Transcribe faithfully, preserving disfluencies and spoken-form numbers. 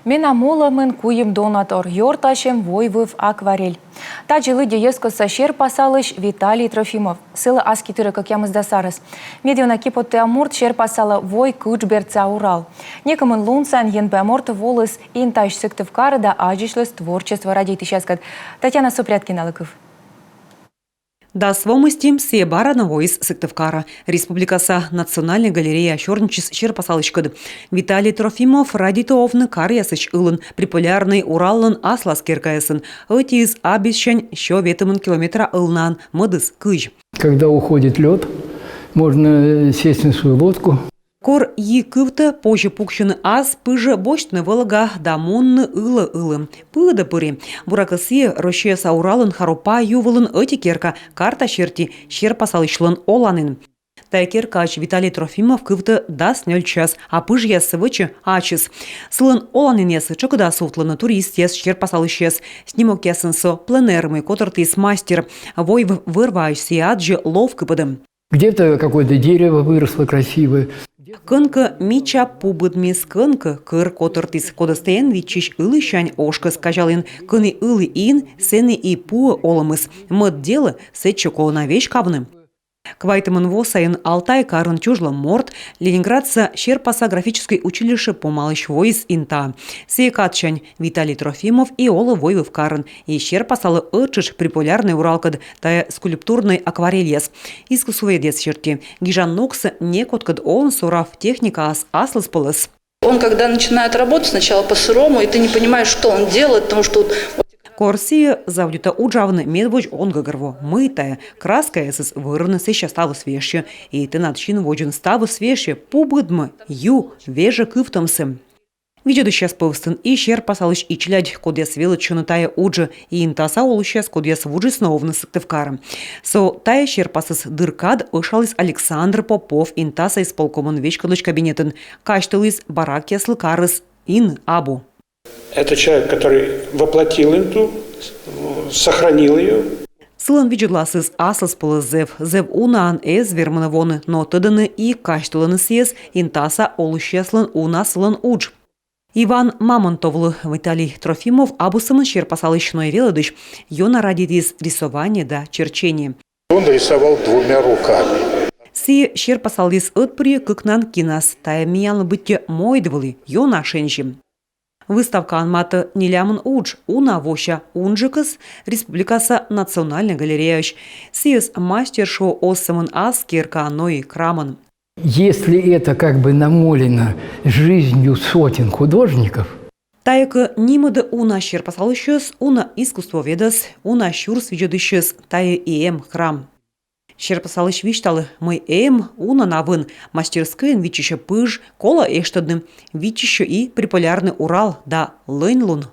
Менам олӧмын куим донатор, ёртасьӧм войвыв акварель. Тадзи лыддьӧ йӧзкостса серпасалысь Виталий Трофимов. Сылы аски тырӧ кӧкъямысдас арӧс. Медъёна киподтуя морт серпасалӧ вой кытш бердса Урал. Некымын лун сайын енбиа морт воліс Интаысь Сыктывкарӧ да аддзысьліс творчество радейтысьяскӧд. Татьяна Супряткиналы кыв. Дас во мысти сійӧ бара на воис Сыктывкарӧ. Республикаса Национальнӧй галереяӧ сёрнитчис серпасалыськӧд. Виталий Трофимов радейтӧ овны каръясысь ылын, Приполярнӧй Ураллӧн аслас керкаясын. Ӧтиыс Абисянь сё ветымын километра ылнаын, мӧдыс кызь. Когда уходит лед, можно сесть на свою лодку. Кор йи кывтӧ, позьӧ пуксьыны ас, пыжӧ босьтны вӧлӧга да мунны ылӧ ылі. Пыыдӧ пыри. Буракӧ, сійӧ Россияса Уралын Харопа ю вылын ӧти керка, карта серти серпасалысьлӧн оланін. Тайӧ керкаысь Виталий Трофимов кывтӧ дас нёль час, а пыжъяссӧ вӧчӧ ачыс. Сылӧн оланінъясӧ тшӧкыда сувтлӧны туристъяс, серпасалысьяс. Снимокъясын со пленэр, мый котӧртіс мастер. Войвыв вӧр-ваысь сійӧ аддзӧ лов кыпӧдӧм. Где-то какое-то дерево выросло красивое. Кӧнкӧ мича пу быдмис, кӧнкӧ кӧр котӧртіс. Кодӧс тэ эн виччысь, ылысянь ошкӧс казялін. Кӧні ылі ин, сэні и пуӧ олӧмыс. Мӧд делӧ, сэтчӧ колӧ на веськавны. Квайтымын во сайын Алтай карын чужлӧм морт Ленинградса серпаса графическӧй училище помалысь воис Интаӧ. Сійӧ кадсянь Виталий Трофимов и олӧ войвыв карын, и серпасалӧ ӧттшӧтш Приполярнӧй Уралкӧд. Тайӧ скульптурнӧй акварельяс. Искусствоведъяс серти, гижан ногсӧ некодкӧд он сорав техникаас аслыспӧлӧс. Он, когда начинает работать, сначала по-сырому, и ты не понимаешь, что он делает, потому что вот... Кор сійӧ заводитӧ уджавны, медводз он гӧгӧрво, мый тайӧ. Краскаясыс вӧрӧны, сэсся ставыс вежсьӧ. И тэнад син водзын ставыс вежсьӧ: пу быдмӧ, ю, вежӧ кывтӧмсӧ. Видзӧдысьяс пӧвстын и серпасалысь, и челядь, кодъяс велӧдчӧны тайӧ уджӧ, и Интаса олысьяс, кодъяс вуджисны овны Сыктывкарӧ. Со тайӧ серпасыс дыр кад ӧшаліс Александр Попов Интаса исполкомӧн веськӧдлысь кабинетын. Казьтыліс, баракъяслы карыс ин абу. Это человек, который воплотил Инту, сохранил ее. Сылӧн видзӧдласыс аслыспӧлӧс зэв. Зэв унаӧн эз вермыны воны, но тӧдӧны и казьтылӧны сійӧс Интаса олысьяслӧн уна сылӧн удж. Иван Мамонтовлы Виталий Трофимов абу сӧмын серпасалысь, но и велӧдысь. Ёна радейтіс рисование да черчение. Он рисовал двумя руками. Сійӧ серпасаліс ӧтпырйӧ кыкнан кинас. Тайӧ миянлы быттьӧ мойд вӧлі, ёна шензьӧ. Выставкаын матӧ нелямын удж. Уна вося унджыкыс республикаса Национальнӧй галереяысь. Сійӧс мастер шуӧ оз сӧмын ас керкаын, но и храмын. Если это как бы намолено жизнью сотен художников. Тайӧ кӧ нимӧдӧ уна серпасалысьӧс, уна искусствоведӧс, уна сюрс видзӧдысьӧс, тайӧ и эм храм. Серпасалысь висьталӧ, мый эм уна на вын. Мастерскӧйын виччысьӧ пыж, колӧ эштӧдны, виччысьӧ и Приполярнӧй Урал да лӧньлун.